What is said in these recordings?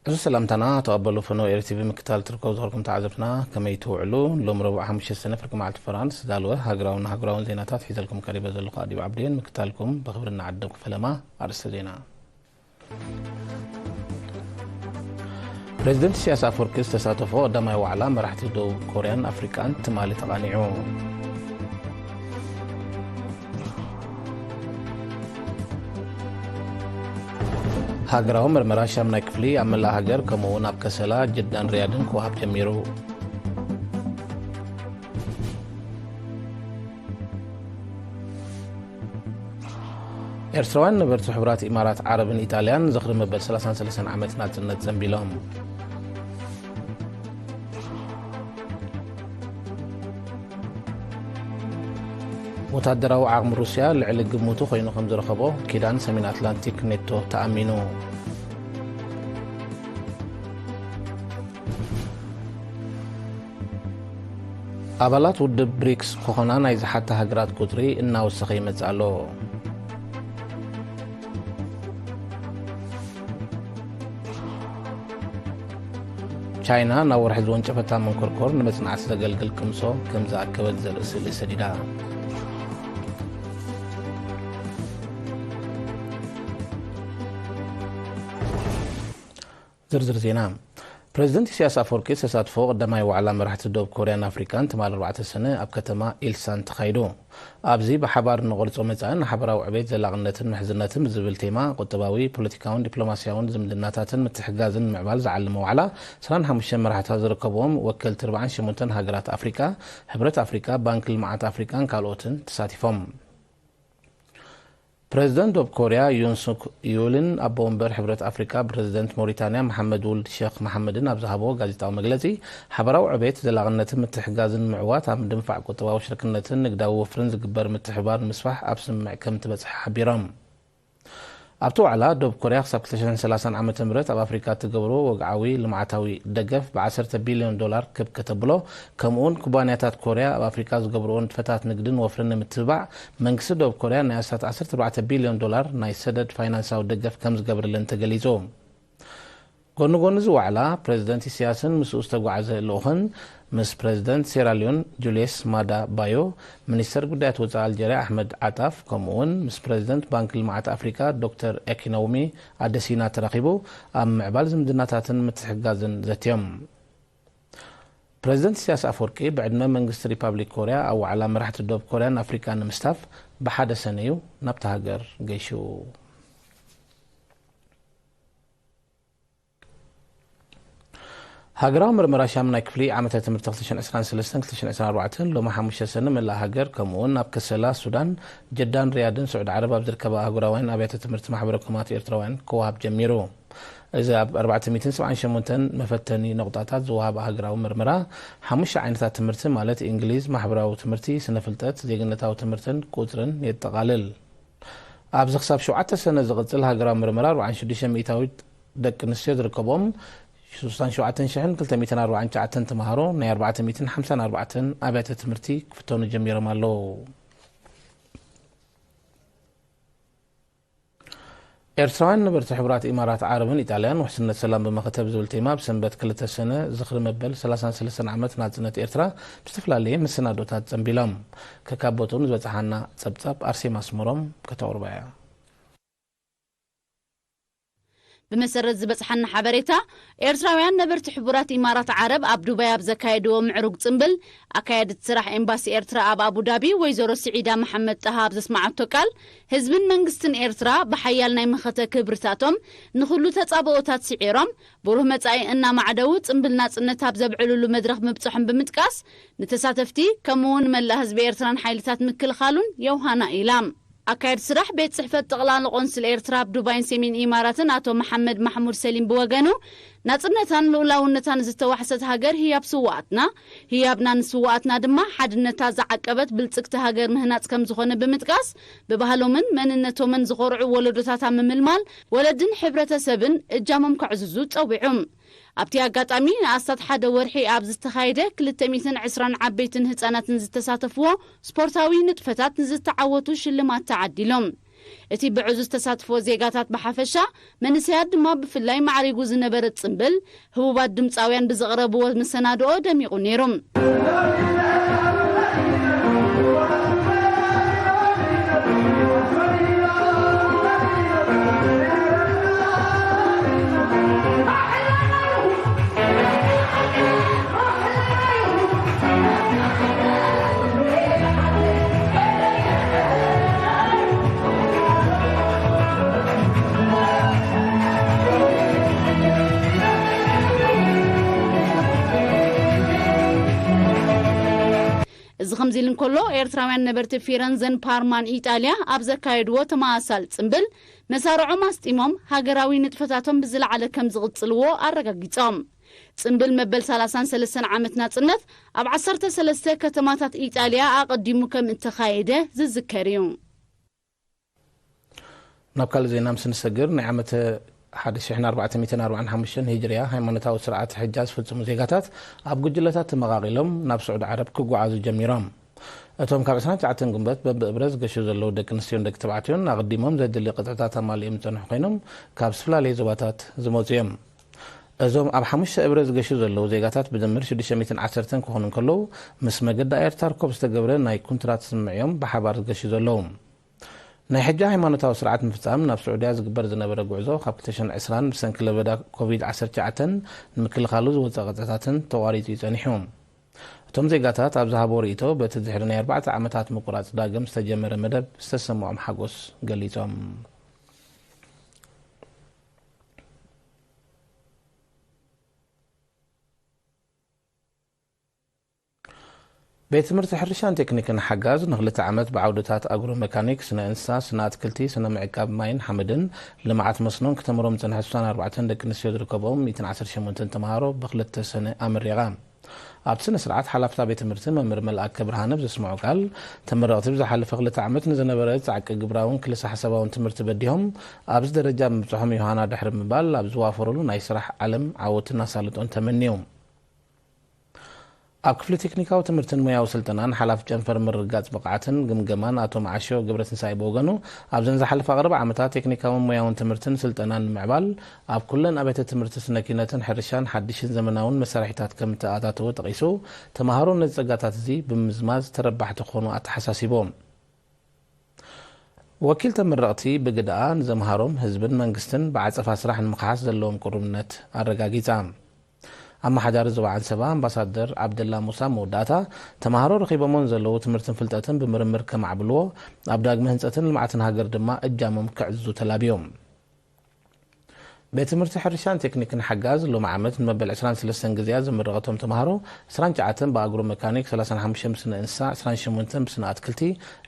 እዚ ሰላምታና ተቐበሉ። ፈነው ኤሪ ቲቪ ምክታል ትርከቡ ዝኸርኩም ተዓዘብትና ከመይ ትውዕሉ? ሎም ረቡዕ ሓሙሽተ ሰነ ፍርቂ መዓልቲ ፈራንስ ዝዳለወ ሃገራውን ሃገራውን ዜናታት ሒዘልኩም ቀሪበ ዘለኹ ኣዲብ ዓብድየን። ምክታልኩም ብኽብሪ እናዓደምኩ ፈለማ ኣርእስተ ዜና። ፕሬዚደንት ኢሳያስ ኣፈወርቂ ዝተሳተፎ ቀዳማይ ዋዕላ መራሕቲ ደቡብ ኮርያን ኣፍሪቃን ትማሊ ተቓኒዑ። ሃገራዊ መርመራ ሻምናይ ክፍሊ ኣብ መላእ ሃገር ከምኡ እውን ኣብ ከሰላ፣ ጅዳን ሪያድን ክወሃብ ጀሚሩ። ኤርትራውያን ነበርቲ ሕቡራት ኢማራት ዓረብን ኢጣልያን ዝኽሪ መበል ሰላሳን ሰለስተን ዓመት ናጽነት ጸንቢሎም። ወታደራዊ ዓቕሚ ሩስያ ልዕሊ ግምቱ ኮይኑ ከም ዝረኸቦ ኪዳን ሰሜን ኣትላንቲክ ኔቶ ተኣሚኑ። ኣባላት ውድብ ብሪክስ ክኾና ናይ ዝሓታ ሃገራት ቁጽሪ እናወሰኸ ይመጽእ ኣሎ። ቻይና ናብ ወርሒ ዝወንጨፈታ መንኮርኮር ንመጽናዕቲ ዘገልግል ቅምሶ ከም ዝኣከበት ዘርኢ ስእሊ ሰዲዳ። ዝርዝር ዜና። ፕሬዚደንት ኢሳያስ ኣፈወርቂ ዝተሳትፎ ቀዳማይ ዋዕላ መራሕቲ ደቡብ ኮርያን ኣፍሪቃን ትማሊ ኣርባዕተ ሰነ ኣብ ከተማ ኢልሳን ተኻይዱ። ኣብዚ ብሓባር እንቐርጾ መጻኢ ንሓበራዊ ዕቤት፣ ዘላቕነትን ምሕዝነትን ብዝብል ቴማ ቁጠባዊ፣ ፖለቲካውን ዲፕሎማስያውን ዝምድናታትን ምትሕግጋዝን ንምዕባል ዝዓለመ ዋዕላ፣ ዕስራን ሓሙሽተን መራሕታ ዝርከብዎም ወከልቲ ኣርባዓን ሸሞንተን ሃገራት ኣፍሪቃ፣ ሕብረት ኣፍሪቃ፣ ባንኪ ልምዓት ኣፍሪቃን ካልኦትን ተሳቲፎም። ፕሬዚደንት ደቡብ ኮርያ ዩን ሱክ ዩልን ኣቦ ወንበር ሕብረት ኣፍሪቃ ፕሬዚደንት ሞሪታንያ መሓመድ ውልድ ሸኽ መሓመድን ኣብ ዝሃብዎ ጋዜጣዊ መግለጺ፣ ሓበራዊ ዕቤት፣ ዘላቕነትን ምትሕግጋዝን ንምዕዋት ኣብ ምድንፋዕ ቁጠባዊ ሽርክነትን ንግዳዊ ወፍርን ዝግበር ምትሕብባር ንምስፋሕ ኣብ ስምምዕ ከም ትበጽሐ ሓቢሮም። ኣብቲ ዋዕላ፣ ደቡብ ኮርያ ክሳብ ክልተ ሽሕን ሰላሳን ዓመተ ምህረት ኣብ ኣፍሪካ እትገብሮ ወግዓዊ ልምዓታዊ ደገፍ ብዓሰርተ ቢልዮን ዶላር ክብ ከተብሎ፣ ከምኡውን ኩባንያታት ኮርያ ኣብ ኣፍሪካ ዝገብርኦ ንጥፈታት ንግድን ወፍርን ንምትብባዕ መንግስቲ ደቡብ ኮርያ ናይ ኣስታት ዓሰርተ ኣርባዕተ ቢልዮን ዶላር ናይ ሰደድ ፋይናንሳዊ ደገፍ ከም ዝገብርለን ተገሊጹ። ጎኒ ጎኒ እዚ ዋዕላ፣ ፕሬዚደንት ኢሳያስን ምስኡ ዝተጓዓዘ ልኡኽን ምስ ፕሬዚደንት ሴራልዮን ጁልየስ ማዳ ባዮ፣ ሚኒስተር ጉዳያት ወጻኢ ኣልጀርያ ኣሕመድ ዓጣፍ፣ ከምኡ እውን ምስ ፕሬዚደንት ባንኪ ልምዓት ኣፍሪካ ዶክተር ኤኪኖሚ ኣደሲና ተራኺቡ ኣብ ምዕባል ዝምድናታትን ምትሕግጋዝን ዘትዮም። ፕሬዚደንት ኢሳያስ ኣፈወርቂ ብዕድመ መንግስቲ ሪፓብሊክ ኮርያ ኣብ ዋዕላ መራሕቲ ደቡብ ኮርያን ኣፍሪቃን ንምስታፍ ብሓደ ሰነ እዩ ናብታ ሃገር ገይሹ። ሃገራዊ ምርመራ ሻምናይ ክፍሊ ዓመተ ትምህርቲ ክልተ ሽሕን ዕስራን ሰለስተን ክልተ ሽሕን ዕስራን ኣርባዕተን ሎሚ ሓሙሽተ ሰነ መላእ ሃገር ከምኡ እውን ኣብ ከሰላ፣ ሱዳን፣ ጀዳን ሪያድን ስዑዲ ዓረብ ኣብ ዝርከባ ኣህጉራውያን ኣብያተ ትምህርቲ ማሕበረ ኮማት ኤርትራውያን ክወሃብ ጀሚሩ። እዚ ኣብ ኣርባዕተ ሚእትን ሰብዓን ሸሞንተን መፈተኒ ነቑጣታት ዝወሃብ ሃገራዊ ምርመራ ሓሙሽተ ዓይነታት ትምህርቲ ማለት እንግሊዝ፣ ማሕበራዊ ትምህርቲ፣ ስነ ፍልጠት፣ ዜግነታዊ ትምህርትን ቁጽርን የጠቓልል። ኣብዚ ክሳብ ሸውዓተ ሰነ ዝቕጽል ሃገራዊ ምርመራ ኣርባዓን ሽዱሽተ ሚእታዊት ደቂ ኣንስትዮ ዝርከቦም ሽሳን ሸውዓተን ሽሕን ክልተ ሚእትን ኣርባዓን ትሽዓተን ተምሃሮ ናይ ኣርባዕተ ሚእትን ሓምሳን ኣርባዕተን ኣብያተ ትምህርቲ ክፍተኑ ጀሚሮም ኣለዉ። ኤርትራውያን ነበርቲ ሕቡራት ኢማራት ዓረብን ኢጣልያን ውሕስነት ሰላም ብመኸተ ብዝብል ቴማ ብሰንበት ክልተ ሰነ ዝኽሪ መበል ሰላሳን ሰለስተን ዓመት ናጽነት ኤርትራ ብዝተፈላለየ መሰናዶታት ጸንቢሎም። ከካብ ቦትኡ ንዝበጽሓና ጸብጻብ ኣርሴማ ኣስመሮም ከተቕርባ እያ። ብመሰረት ዝበጽሓና ሓበሬታ፣ ኤርትራውያን ነበርቲ ሕቡራት ኢማራት ዓረብ ኣብ ዱባይ ኣብ ዘካየድዎ ምዕሩግ ጽምብል፣ ኣካያዲት ስራሕ ኤምባሲ ኤርትራ ኣብ ኣቡዳቢ ወይዘሮ ስዒዳ መሓመድ ጣሃ ኣብ ዘስመዓቶ ቃል፣ ህዝብን መንግስትን ኤርትራ ብሓያል ናይ መኸተ ክብርታቶም ንኹሉ ተጻብኦታት ስዒሮም፣ ብሩህ መጻኢ እናማዕደዉ ጽምብል ናጽነት ኣብ ዘብዕልሉ መድረኽ ምብጽሖም ብምጥቃስ፣ ንተሳተፍቲ ከምኡ'ውን ንመላእ ህዝቢ ኤርትራን ሓይልታት ምክልኻሉን የውሃና ኢላ። ኣካየዲ ስራሕ ቤት ጽሕፈት ጠቕላሊ ቆንስል ኤርትራ ኣብ ዱባይን ሰሜን ኢማራትን ኣቶ መሓመድ ማሕሙድ ሰሊም ብወገኑ፣ ናጽነታን ልኡላውነታን ዝተዋሕሰት ሃገር ህያብ ስውኣትና፣ ህያብና ንስውኣትና ድማ ሓድነታ ዝዓቀበት ብልጽግቲ ሃገር ምህናጽ ከምዝኾነ ብምጥቃስ፣ ብባህሎምን መንነቶምን ዝኾርዑ ወለዶታት ኣብ ምምልማል ወለድን ሕብረተሰብን እጃሞም ከዕዝዙ ጸዊዑ። ኣብቲ ኣጋጣሚ ንኣስታት ሓደ ወርሒ ኣብ ዝተኻየደ ክልተ ሚእትን ዕስራን ዓበይትን ህጻናትን ዝተሳተፍዎ ስፖርታዊ ንጥፈታት ንዝተዓወቱ ሽልማት ተዓዲሎም። እቲ ብዕዙዝ ተሳትፎ ዜጋታት ብሓፈሻ፣ መንእሰያት ድማ ብፍላይ ማዕሪጉ ዝነበረ ጽምብል፣ ህቡባት ድምጻውያን ብዘቕረብዎ መሰናድኦ ደሚቑ ነይሩ። እዚ ከምዚ ኢሉ እንከሎ፣ ኤርትራውያን ነበርቲ ፊረንዘን ፓርማን ኢጣልያ ኣብ ዘካየድዎ ተመሳሳሊ ጽምብል፣ መሳርዖም ኣስጢሞም፣ ሃገራዊ ንጥፈታቶም ብዝለዓለ ከም ዝቕጽልዎ ኣረጋጊጾም። ጽምብል መበል ሰላሳን ሰለስተን ዓመት ናጽነት ኣብ ዓሰርተ ሰለስተ ከተማታት ኢጣልያ ኣቐዲሙ ከም እተኻየደ ዝዝከር እዩ። ናብ ካልእ ዜና ምስ ንሰግር፣ ናይ ዓመተ ሓደ ሺሕ ኣርባዕተ ሚእትን ኣርባዓን ሓሙሽተን ሂጅርያ ሃይማኖታዊ ስርዓት ሕጃ ዝፍጽሙ ዜጋታት ኣብ ጉጅለታት ተመቓቒሎም ናብ ስዑዲ ዓረብ ክጓዓዙ ጀሚሮም። እቶም ካብ ዕስራን ትሽዓተን ግንቦት በብእብረ ዝገሹ ዘለዉ ደቂ ኣንስትዮን ደቂ ተባዕትዮን ኣቐዲሞም ዘድሊ ቅጥዕታት ኣማሊኦም ዝጸንሑ ኮይኖም፣ ካብ ዝተፈላለዩ ዞባታት ዝመጹ እዮም። እዞም ኣብ ሓሙሽተ እብረ ዝገሹ ዘለዉ ዜጋታት ብድምር ሽዱሽተ ሚእትን ዓሰርተን ክኾኑ እንከለዉ፣ ምስ መገዲ ኣየር ታርኮብ ዝተገብረ ናይ ኩንትራት ስምምዕ እዮም ብሓባር ዝገሹ ዘለዉ። ናይ ሕጂ ሃይማኖታዊ ስርዓት ምፍጻም ናብ ስዑድያ ዝግበር ዝነበረ ጉዕዞ ካብ ክልተ ሽሕን ዕስራን ብሰንኪ ለበዳ ኮቪድ ዓሰርተ ትሽዓተ ንምክልኻሉ ዝወጸ ቅጥዕታትን ተቋሪጹ እዩ ጸኒሑ። እቶም ዜጋታት ኣብ ዝሃቦ ርእይቶ በቲ ድሕሪ ናይ ኣርባዕተ ዓመታት ምቁራጽ ዳግም ዝተጀመረ መደብ ዝተሰምዖም ሓጎስ ገሊጾም። ቤት ትምህርቲ ሕርሻን ቴክኒክን ሓጋዝ ንክልተ ዓመት ብዓውድታት ኣግሮ መካኒክ፣ ስነ እንስሳ፣ ስነ ኣትክልቲ፣ ስነ ምዕቃብ ማይን ሓመድን ልምዓት መስኖን ክተምህሮም ዝጸንሐት ስሳን ኣርባዕተን ደቂ ኣንስትዮ ዝርከብኦም ሚእትን ዓሰርተ ሸሞንተን ተምሃሮ ብክልተ ሰነ ኣመሪቓ። ኣብቲ ስነ ስርዓት ሓላፍታ ቤት ትምህርቲ መምህር መልኣከ ብርሃነ ብዘስምዖ ቃል፣ ተመረቕቲ ብዝሓለፈ ክልተ ዓመት ንዝነበረ ጻዕቂ ግብራውን ክልሰ ሓሳባውን ትምህርቲ በዲሆም ኣብዚ ደረጃ ብምብጽሖም ዮሃና ድሕሪ ምባል ኣብ ዝዋፈሩሉ ናይ ስራሕ ዓለም ዓወትን ኣሳልጦን ተመንዮም። ኣብ ክፍሊ ቴክኒካዊ ትምህርትን ሞያዊ ስልጠናን ሓላፊ ጨንፈር ምርግጋጽ ብቕዓትን ግምገማን ኣቶ መዓሾ ገብረትንሳኤ ብወገኑ፣ ኣብዘን ዝሓለፋ ቀረባ ዓመታት ቴክኒካውን ሞያውን ትምህርትን ስልጠናን ንምዕባል ኣብ ኩለን ኣብያተ ትምህርቲ ስነ ኪነትን ሕርሻን ሓድሽን ዘመናውን መሳርሒታት ከም እተኣታተወ ጠቒሱ፣ ተምሃሮ ነዚ ጸጋታት እዚ ብምምዝማዝ ተረባሕቲ ክኾኑ ኣተሓሳሲቦም። ወኪል ተመረቕቲ ብግድኣ ንዘምሃሮም ህዝብን መንግስትን ብዓጸፋ ስራሕ ንምኽሓስ ዘለዎም ቅሩብነት ኣረጋጊጻ። ኣመሓዳሪ ዞባ ዓንሰባ ኣምባሳደር ዓብደላ ሙሳ መወዳእታ፣ ተምሃሮ ረኺቦሞን ዘለዉ ትምህርትን ፍልጠትን ብምርምር ከማዕብልዎ፣ ኣብ ዳግመ ህንጸትን ልምዓትን ሃገር ድማ እጃሞም ከዕዝዙ ተላብዮም። ቤት ትምህርቲ ሕርሻን ቴክኒክን ሓጋዝ ሎሚ ዓመት ንመበል ዕስራን ሰለስተን ግዜኣ ዝምረቐቶም ተምሃሮ ዕስራን ትሽዓተን ብኣግሮ መካኒክ፣ ሰላሳን ሓሙሽተን ብስነ እንስሳ፣ ዕስራን ሸሞንተን ብስነ ኣትክልቲ፣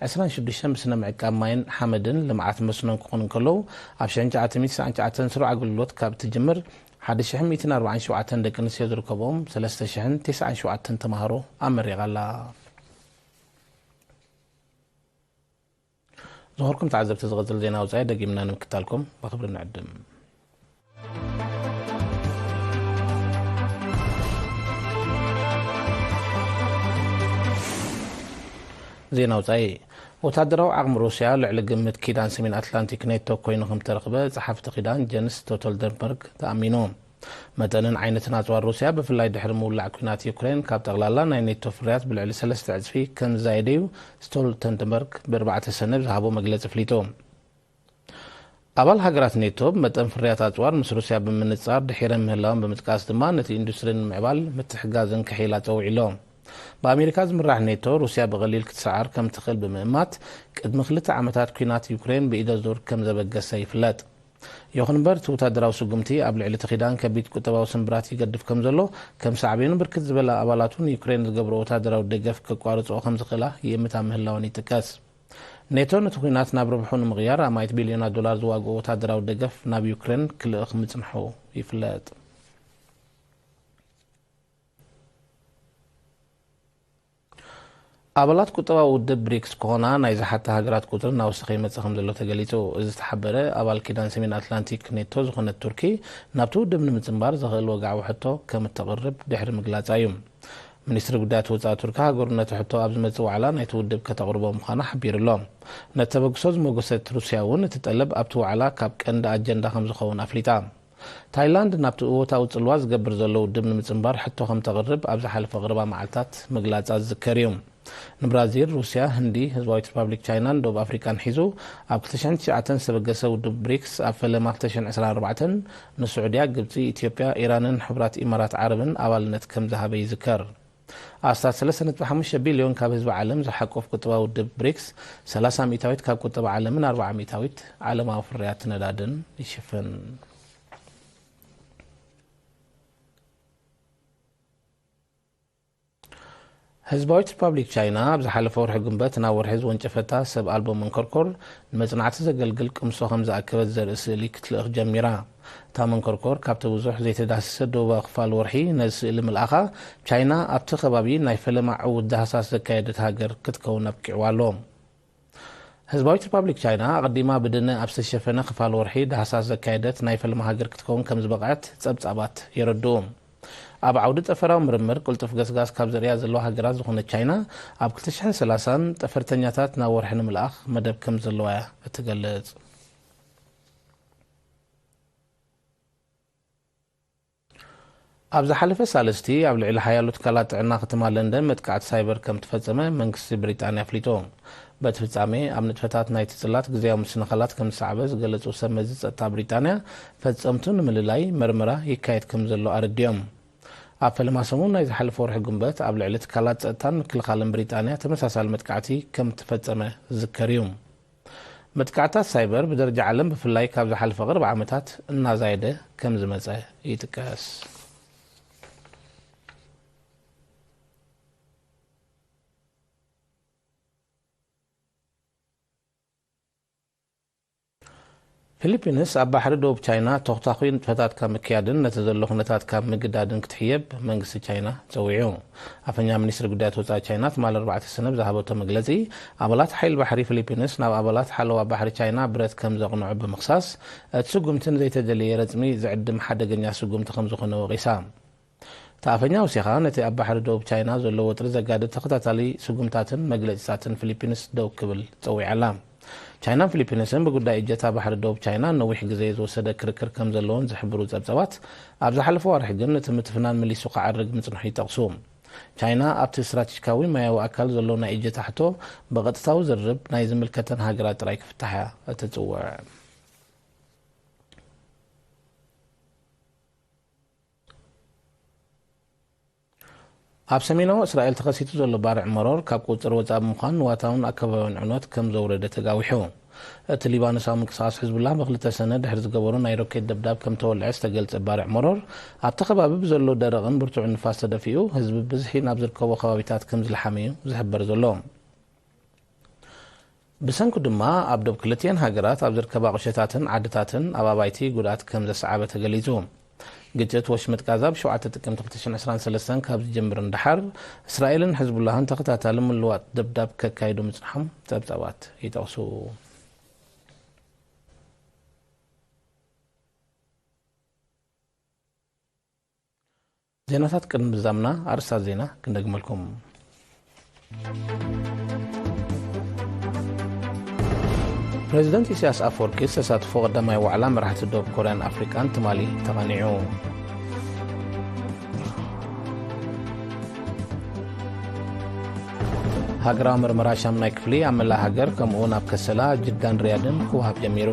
ዕስራን ሽዱሽተን ብስነ ምዕቃብ ማይን ሓመድን ልምዓት መስኖን ክኾኑ እንከለዉ፣ ኣብ ሽሕን ትሽዓተ ሚእትን ተስዓን ትሽዓተን ስሩዕ ኣገልግሎት ካብ እትጅምር ሓደ ሽሕን ሚእትን ኣርባዓን ሸውዓተን ደቂ ኣንስትዮ ዝርከብኦም ሰለስተ ሽሕን ተስዓን ሸውዓተን ተምሃሮ ኣመሪቓ ኣላ። ዝኸበርኩም ተዓዘብቲ፣ ዝቕጽል ዜና ወጻኢ ደጊምና ንምክታልኩም ብኽብሪ ንዕድም። ዜና ወጻኢ። ወታደራዊ ዓቕሚ ሩስያ ልዕሊ ግምት ኪዳን ሰሜን ኣትላንቲክ ኔቶ ኮይኑ ከም ዝተረኽበ ጸሓፊ እቲ ኪዳን ጀንስ ስቶልተንበርግ ተኣሚኑ። መጠንን ዓይነትን ኣጽዋር ሩስያ፣ ብፍላይ ድሕሪ ምውላዕ ኲናት ዩክሬን፣ ካብ ጠቕላላ ናይ ኔቶ ፍርያት ብልዕሊ ሰለስተ ዕጽፊ ከም ዝዛየደ እዩ ስቶልተንበርግ ብኣርባዕተ ሰነ ብዝሃቦ መግለጺ ኣፍሊጡ። ኣባል ሃገራት ኔቶ ብመጠን ፍርያት ኣጽዋር ምስ ሩስያ ብምንጻር ድሒረን ምህላወን ብምጥቃስ ድማ፣ ነቲ ኢንዱስትሪ ንምዕባል ምትሕጋዘን ክሕይላ ጸዊዑ ኣሎ። ብኣሜሪካ ዝምራሕ ኔቶ፣ ሩስያ ብቐሊል ክትሰዓር ከም ትኽእል ብምእማት፣ ቅድሚ ክልተ ዓመታት ኲናት ዩክሬን ብኢደ ዙር ከም ዘበገሰ ይፍለጥ። ይኹን እምበር፣ እቲ ወታደራዊ ስጉምቲ ኣብ ልዕሊ እቲ ኪዳን ከቢድ ቁጠባዊ ስንብራት ይገድፍ ከም ዘሎ፣ ከም ሳዕቤኑ ብርክት ዝበላ ኣባላቱ ንዩክሬን ዝገብሮ ወታደራዊ ደገፍ ከቋርጽኦ ከም ዝኽእላ ይእምታ ምህላወን ይጥቀስ። ኔቶ ነቲ ኲናት ናብ ርብሑ ንምቕያር ኣማኢት ቢልዮናት ዶላር ዝዋግኦ ወታደራዊ ደገፍ ናብ ዩክሬን ክልእኽ ምጽንሑ ይፍለጥ። ኣባላት ቁጠባዊ ውድብ ብሪክስ ክኾና ናይ ዝሓታ ሃገራት ቁጽሪ እናወሰኸ ይመጽእ ከም ዘሎ ተገሊጹ። እዚ ዝተሓበረ፣ ኣባል ኪዳን ሰሜን ኣትላንቲክ ኔቶ ዝኾነት ቱርኪ፣ ናብቲ ውድብ ንምጽንባር ዘኽእል ወግዓዊ ሕቶ ከም እተቕርብ ድሕሪ ምግላጻ እዩ። ሚኒስትሪ ጉዳያት ወጻኢ ቱርኪ ሃገሩ ነቲ ሕቶ ኣብ ዝመጽእ ዋዕላ ናይቲ ውድብ ከተቕርቦ ምዃና ሓቢሩ ኣሎ። ነቲ ተበግሶ ዝመጎሰት ሩስያ እውን እቲ ጠለብ ኣብቲ ዋዕላ ካብ ቀንዲ ኣጀንዳ ከም ዝኸውን ኣፍሊጣ። ታይላንድ ናብቲ እወታዊ ጽልዋ ዝገብር ዘሎ ውድብ ንምጽንባር ሕቶ ከም ተቕርብ ኣብ ዝሓለፈ ቀረባ መዓልታት ምግላጻ ዝዝከር እዩ። ንብራዚል፣ ሩስያ፣ ህንዲ፣ ህዝባዊት ሪፓብሊክ ቻይናን ደቡብ ኣፍሪቃን ሒዙ ኣብ ክልተ ሽሕን ትሽዓተን ዝተበገሰ ውድብ ብሪክስ ኣብ ፈለማ ክልተ ሽሕን ዕስራን ኣርባዕተን ንስዑድያ፣ ግብጺ፣ ኢትዮጵያ፣ ኢራንን ሕቡራት ኢማራት ዓረብን ኣባልነት ከም ዝሃበ ይዝከር። ኣስታት ሰለስተ ነጥቢ ሓሙሽተ ቢልዮን ካብ ህዝቢ ዓለም ዝሓቁፍ ቁጠባዊ ውድብ ብሪክስ፣ ሰላሳ ሚእታዊት ካብ ቁጠባ ዓለምን ኣርብዓ ሚእታዊት ዓለማዊ ፍርያት ነዳድን ይሽፍን። ህዝባዊት ሪፓብሊክ ቻይና ኣብ ዝሓለፈ ወርሒ ግንቦት ናብ ወርሒ ዝወንጨፈታ ሰብ ኣልቦ መንኮርኮር ንመጽናዕቲ ዘገልግል ቅምሶ ከም ዝኣከበት ዘርኢ ስእሊ ክትልእኽ ጀሚራ። እታ መንኮርኮር ካብቲ ብዙሕ ዘይተዳህሰሰ ደቡባዊ ክፋል ወርሒ ነዚ ስእሊ ምልኣኻ፣ ቻይና ኣብቲ ከባቢ ናይ ፈለማ ዕዉት ዳህሳስ ዘካየደት ሃገር ክትከውን ኣብቂዕዋ ኣሎ። ህዝባዊት ሪፓብሊክ ቻይና ኣቐዲማ ብደነ ኣብ ዝተሸፈነ ክፋል ወርሒ ዳህሳስ ዘካየደት ናይ ፈለማ ሃገር ክትከውን ከም ዝበቕዐት ጸብጻባት የረድኡ። ኣብ ዓውዲ ጠፈራዊ ምርምር ቅልጡፍ ገስጋስ ካብ ዘርእያ ዘለዋ ሃገራት ዝኾነት ቻይና፣ ኣብ ክልተ ሽሕን ሰላሳን ጠፈርተኛታት ናብ ወርሒ ንምልኣኽ መደብ ከም ዘለዋ እያ እትገልጽ። ኣብ ዝሓለፈ ሳልስቲ ኣብ ልዕሊ ሓያሎ ትካላት ጥዕና ከተማ ለንደን መጥቃዕቲ ሳይበር ከም ተፈጸመ መንግስቲ ብሪጣንያ ኣፍሊጡ። በቲ ፍጻሜ ኣብ ንጥፈታት ናይቲ ጽላት ግዝያዊ ምስንኻላት ከም ዝሰዓበ ዝገለጹ ሰብ መዚ ጸጥታ ብሪጣንያ፣ ፈጸምቱ ንምልላይ መርመራ ይካየድ ከም ዘሎ ኣረዲኦም። ኣብ ፈለማ ሰሙን ናይ ዝሓለፈ ወርሒ ግንቦት ኣብ ልዕሊ ትካላት ጸጥታን ምክልኻልን ብሪጣንያ ተመሳሳሊ መጥቃዕቲ ከም ተፈጸመ ዝዝከር እዩ። መጥቃዕታት ሳይበር ብደረጃ ዓለም ብፍላይ ካብ ዝሓለፈ ቅርብ ዓመታት እናዛየደ ከም ዝመጸ ይጥቀስ። ፊሊፒንስ ኣብ ባሕሪ ደቡብ ቻይና ተኹታኹይ ንጥፈታት ካብ ምክያድን ነቲ ዘሎ ኩነታት ካብ ምግዳድን ክትሕየብ መንግስቲ ቻይና ጸዊዑ። ኣፈኛ ሚኒስትሪ ጉዳያት ወጻኢ ቻይና ትማሊ ኣርባዕተ ሰነ ብዝሃበቶ መግለጺ፣ ኣባላት ሓይሊ ባሕሪ ፊሊፒንስ ናብ ኣባላት ሓለዋ ባሕሪ ቻይና ብረት ከም ዘቕንዑ ብምኽሳስ፣ እቲ ስጉምቲ ንዘይተደለየ ረጽሚ ዝዕድም ሓደገኛ ስጉምቲ ከም ዝኾነ ወቒሳ። እቲ ኣፈኛ ወሲኻ፣ ነቲ ኣብ ባሕሪ ደቡብ ቻይና ዘሎ ወጥሪ ዘጋድድ ተኸታታሊ ስጉምታትን መግለጺታትን ፊሊፒንስ ደው ክብል ጸዊዓ ኣላ። ቻይናን ፊሊፒንስን ብጉዳይ እጀታ ባሕሪ ደቡብ ቻይና ነዊሕ ግዜ ዝወሰደ ክርክር ከም ዘለዎን ዝሕብሩ ጸብጸባት፣ ኣብ ዝሓለፈ ዋርሒ ግን እቲ ምትፍናን መሊሱ ክዓርግ ምጽንሑ ይጠቕሱ። ቻይና ኣብቲ ስትራቴጂካዊ ማያዊ ኣካል ዘሎ ናይ እጀታ ሕቶ ብቐጥታዊ ዝርርብ ናይ ዝምልከተን ሃገራት ጥራይ ክፍታሕ እያ እትጽውዕ። ኣብ ሰሜናዊ እስራኤል ተኸሲቱ ዘሎ ባርዕ መሮር ካብ ቁጽር ወጻኢ ብምዃን ንዋታውን ኣከባቢያውን ዕንወት ከም ዘውረደ ተጋዊሑ። እቲ ሊባኖሳዊ ምንቅስቓስ ሕዝቡላህ ብክልተ ሰነ ድሕሪ ዝገበሮ ናይ ሮኬት ደብዳብ ከም ተወልዐ ዝተገልጸ ባርዕ መሮር፣ ኣብቲ ከባቢ ብዘሎ ደረቕን ብርቱዕን ንፋስ ተደፊኡ፣ ህዝቢ ብዝሒ ናብ ዝርከቦ ከባቢታት ከም ዝለሓመ እዩ ዝሕበር ዘሎ። ብሰንኩ ድማ ኣብ ዶብ ክልቲኤን ሃገራት ኣብ ዝርከባ ቁሸታትን ዓድታትን ኣብ ኣባይቲ ጉድኣት ከም ዘስዓበ ተገሊጹ። ግጭት ወሽመጥ ጋዛ ብ ሸውዓተ ጥቅምቲ ክልተ ሽሕን ዕስራን ሰለስተን ካብ ዝጅምር ንደሓር፣ እስራኤልን ሕዝቡላህን ተኸታታሊ ምልዋጥ ደብዳብ ከካይዱ ምጽንሖም ጸብጻባት ይጠቕሱ። ዜናታት ቅድሚ ምዛምና ኣርእስታት ዜና ክንደግመልኩም። ፕሬዚደንት ኢሳያስ ኣፈወርቂ ዝተሳትፎ ቀዳማይ ዋዕላ መራሕቲ ደቡብ ኮርያን ኣፍሪቃን ትማሊ ተቓኒዑ። ሃገራዊ ምርመራ ሻምናይ ክፍሊ ኣብ መላእ ሃገር ከምኡውን ኣብ ከሰላ፣ ጅዳን ሪያድን ክወሃብ ጀሚሩ።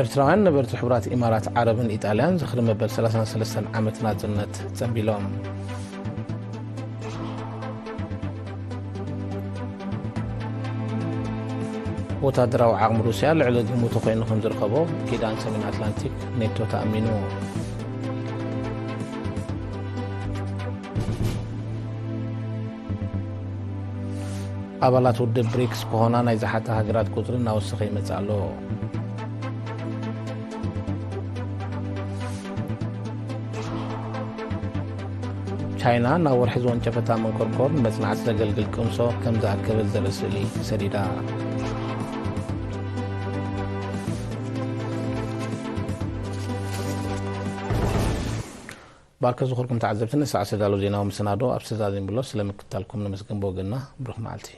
ኤርትራውያን ነበርቲ ሕቡራት ኢማራት ዓረብን ኢጣልያን ዝኽሪ መበል ሰላሳን ሰለስተን ዓመት ናጽነት ጸንቢሎም። ወታደራዊ ዓቕሚ ሩስያ ልዕሊ ግምቱ ኮይኑ ከም ዝረኸቦ ኪዳን ሰሜን ኣትላንቲክ ኔቶ ተኣሚኑ። ኣባላት ውድብ ብሪክስ ክኾና ናይ ዝሓታ ሃገራት ቁጽሪ እናወሰኸ ይመጽእ ኣሎ። ቻይና ናብ ወርሒ ዝወንጨፈታ መንኮርኮር ንመጽናዕቲ ዘገልግል ቅምሶ ከም ዝኣከበት ዘርኢ ስእሊ ሰዲዳ። ባርከ ዝኾንኩም ተዓዘብቲ፣ ንሰዓት ዝተዳለወ ዜናዊ መሰናዶ ኣብዚ ተዛዚሙ ኣሎ። ስለምክትታልኩም ነመስግን። ብወገንና ብሩኽ መዓልቲ።